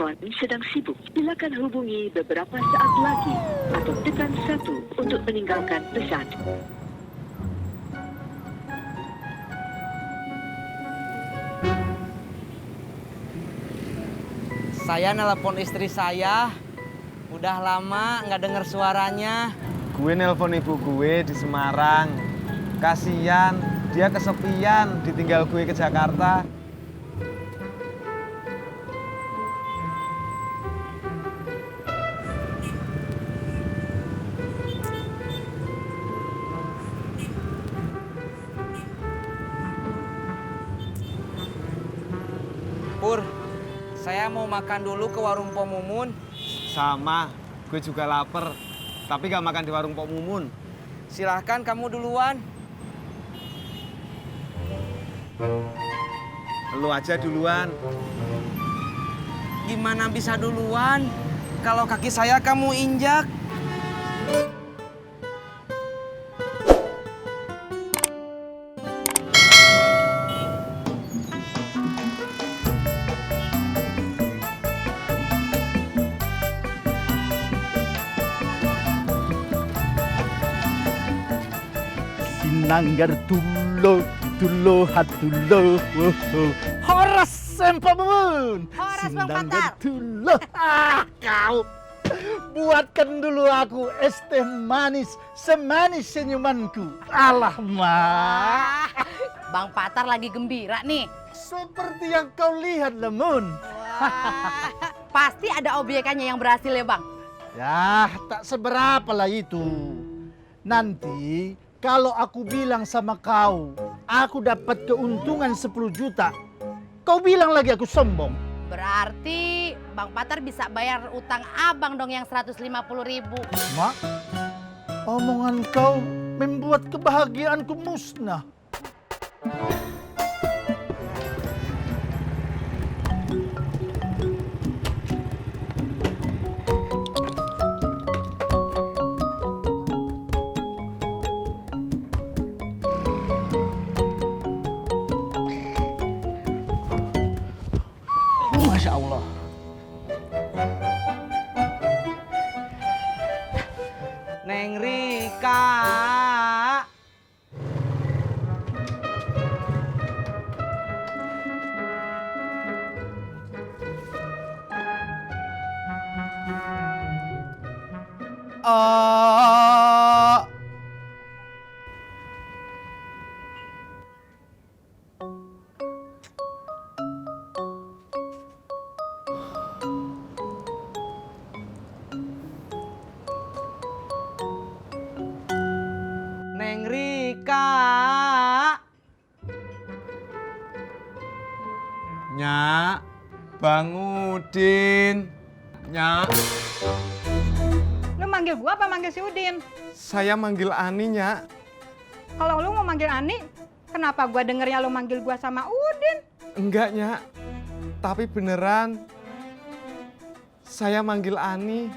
telepon sedang sibuk. Silakan hubungi beberapa saat lagi atau tekan 1 untuk meninggalkan pesan. Saya nelpon istri saya. Udah lama nggak denger suaranya. Gue nelpon ibu gue di Semarang. Kasian, dia kesepian ditinggal gue ke Jakarta. Pur, saya mau makan dulu ke warung Po Mumun. Sama, gue juga lapar. Tapi gak makan di warung Pok Mumun. Silahkan kamu duluan. Lu aja duluan. Gimana bisa duluan? Kalau kaki saya kamu injak. Sinanggar tulo hatulo Horas sempamun. Horas, Bang Sinanggar Patar. tulo. Kau buatkan dulu aku es teh manis semanis senyumanku. Alah mah. Bang Patar lagi gembira nih. Seperti yang kau lihat Lemun. Wah, pasti ada obyekannya yang berhasil ya Bang. Ya tak seberapa lah itu. Nanti kalau aku bilang sama kau, aku dapat keuntungan 10 juta. Kau bilang lagi aku sombong. Berarti Bang Patar bisa bayar utang abang dong yang 150.000. Mak, omongan kau membuat kebahagiaanku musnah. Masya Allah. Neng Rika. Oh. Neng Rika. Nyak, Bang Udin. Nyak, Lu manggil gua apa manggil si Udin? saya manggil Ani, Nyak. Kalau lu mau manggil Ani, kenapa gua dengernya lu manggil gua sama Udin? Enggak, Nyak. Tapi beneran, saya manggil Ani.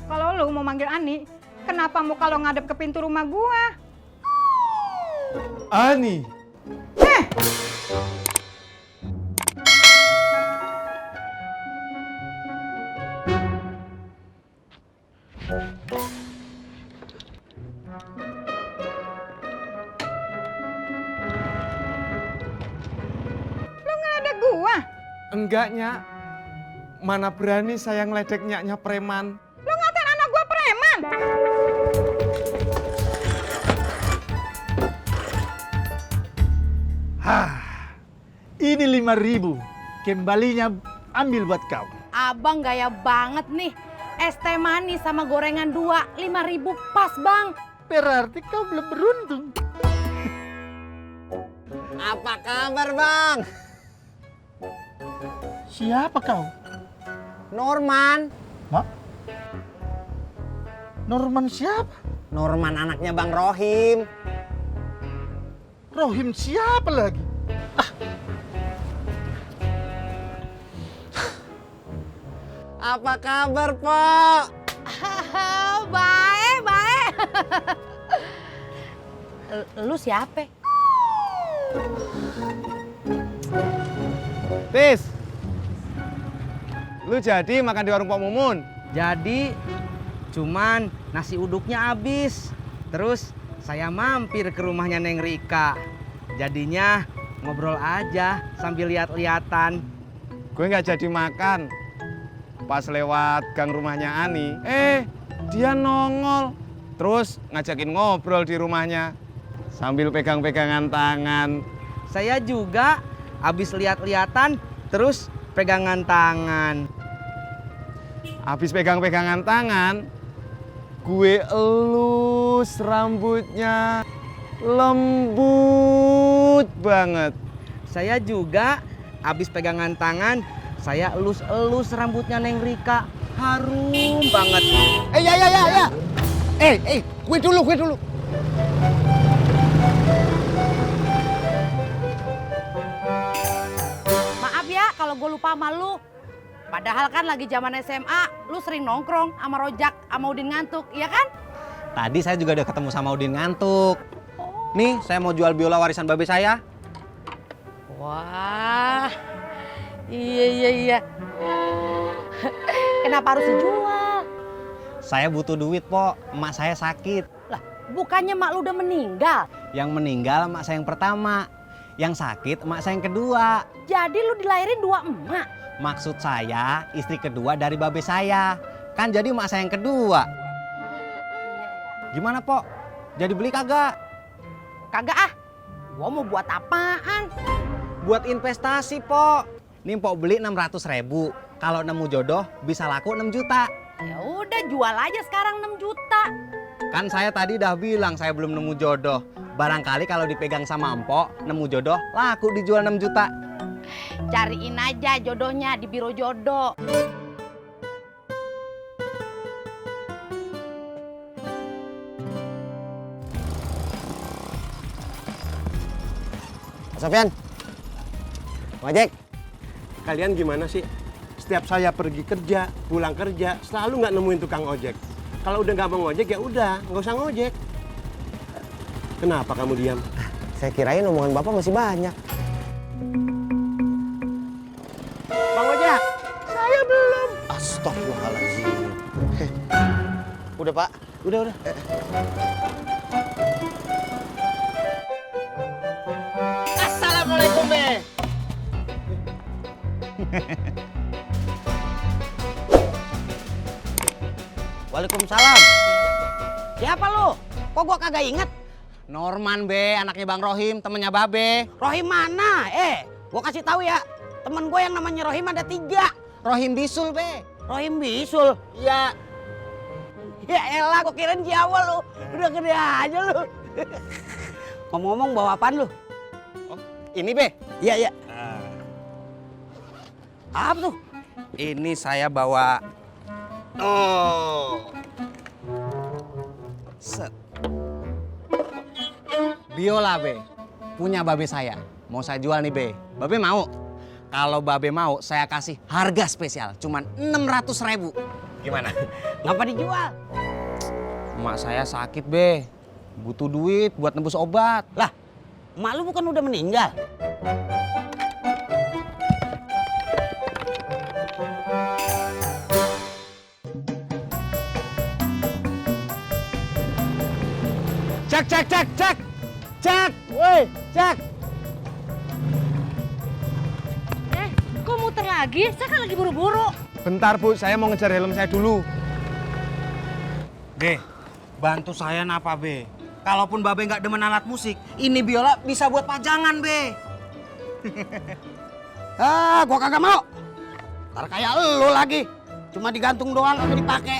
Kalau lu mau manggil Ani, kenapa muka lu ngadep ke pintu rumah gua? Ani. Lu nggak ada gua. Enggak, Nyak. Mana berani saya ngeledek nyaknya preman. Lu ngatain anak gua preman. Ini 5.000. Kembalinya ambil buat kau. Abang gaya banget nih. Es teh manis sama gorengan 2, 5.000 pas Bang. Berarti kau belum beruntung. Apa kabar, Bang? Siapa kau? Norman. Mak? Norman siapa? Norman anaknya Bang Rohim. Rohim siapa lagi? Apa kabar, Pak? Baik, baik. Lu siapa? Tis. Lu jadi makan di warung Pak Mumun? Jadi, cuman nasi uduknya habis. Terus saya mampir ke rumahnya Neng Rika. Jadinya ngobrol aja sambil lihat-lihatan. Gue nggak jadi makan. Pas lewat gang rumahnya Ani, dia nongol. Terus ngajakin ngobrol di rumahnya sambil pegang-pegangan tangan. Saya juga habis lihat-lihatan, terus pegangan tangan. Habis pegang-pegangan tangan, gue elus rambutnya, lembut banget. Saya juga habis pegangan tangan, saya elus-elus rambutnya Neng Rika. Harum banget. Ya. Gue dulu. Maaf ya kalau gue lupa sama lu. Padahal kan lagi zaman SMA, lu sering nongkrong sama Rojak, sama Udin ngantuk, iya kan? Tadi saya juga udah ketemu sama Udin ngantuk. Nih, saya mau jual biola warisan babe saya. Wah, iya. Kenapa harus dijual? Saya butuh duit, Po. Emak saya sakit. Lah, bukannya mak lu udah meninggal? Yang meninggal emak saya yang pertama. Yang sakit emak saya yang kedua. Jadi lu dilahirin dua emak? Maksud saya, istri kedua dari babe saya. Kan jadi emak saya yang kedua. Gimana, Po? Jadi beli kagak? Kagak ah, gua mau buat apaan? Buat investasi, Po. Nih, Po beli 600.000. Kalau nemu jodoh, bisa laku 6 juta. Ya udah jual aja sekarang 6 juta. Kan saya tadi udah bilang saya belum nemu jodoh. Barangkali kalau dipegang sama empok, nemu jodoh, laku dijual 6 juta. Cariin aja jodohnya di biro jodoh. Sofian, Ojek. Kalian gimana sih? Setiap saya pergi kerja, pulang kerja, selalu nggak nemuin tukang ojek. Kalau udah nggak mau ngojek ya udah, nggak usah ngojek. Kenapa kamu diam? Saya kirain omongan Bapak masih banyak. Bang Ojek, saya belum. Astagfirullahaladzim. Udah, Pak. Udah. Assalamualaikum, Be. Waalaikumsalam. Siapa lu? Kok gua kagak inget? Norman, Be, anaknya Bang Rohim, temennya Babe. Rohim mana? Gua kasih tahu ya. Temen gue yang namanya Rohim ada 3. Rohim Bisul, Be. Rohim Bisul. Iya. Ya elah, gua kirain Jawa lu. Udah gede aja lu. Ngomong-ngomong bawa apaan lu? Oh, ini, Be. Iya. Apa tuh? Ini saya bawa. Oh. Set. Biola, Be. Punya Babe saya. Mau saya jual nih, Be. Babe mau? Kalau Babe mau, saya kasih harga spesial. Cuman 600.000. Gimana? Ngapa dijual? Emak saya sakit, Be. Butuh duit buat nebus obat. Lah, emak lu bukan udah meninggal? Cek. Woi, cek. Kok muter lagi? Saya kan lagi buru-buru. Bentar, Bu, saya mau ngejar helm saya dulu. Be, bantu saya napa, Be? Kalaupun Babe nggak demen alat musik, ini biola bisa buat pajangan, Be. Gua kagak mau. Ntar kayak lu lagi. Cuma digantung doang, kagak dipakai.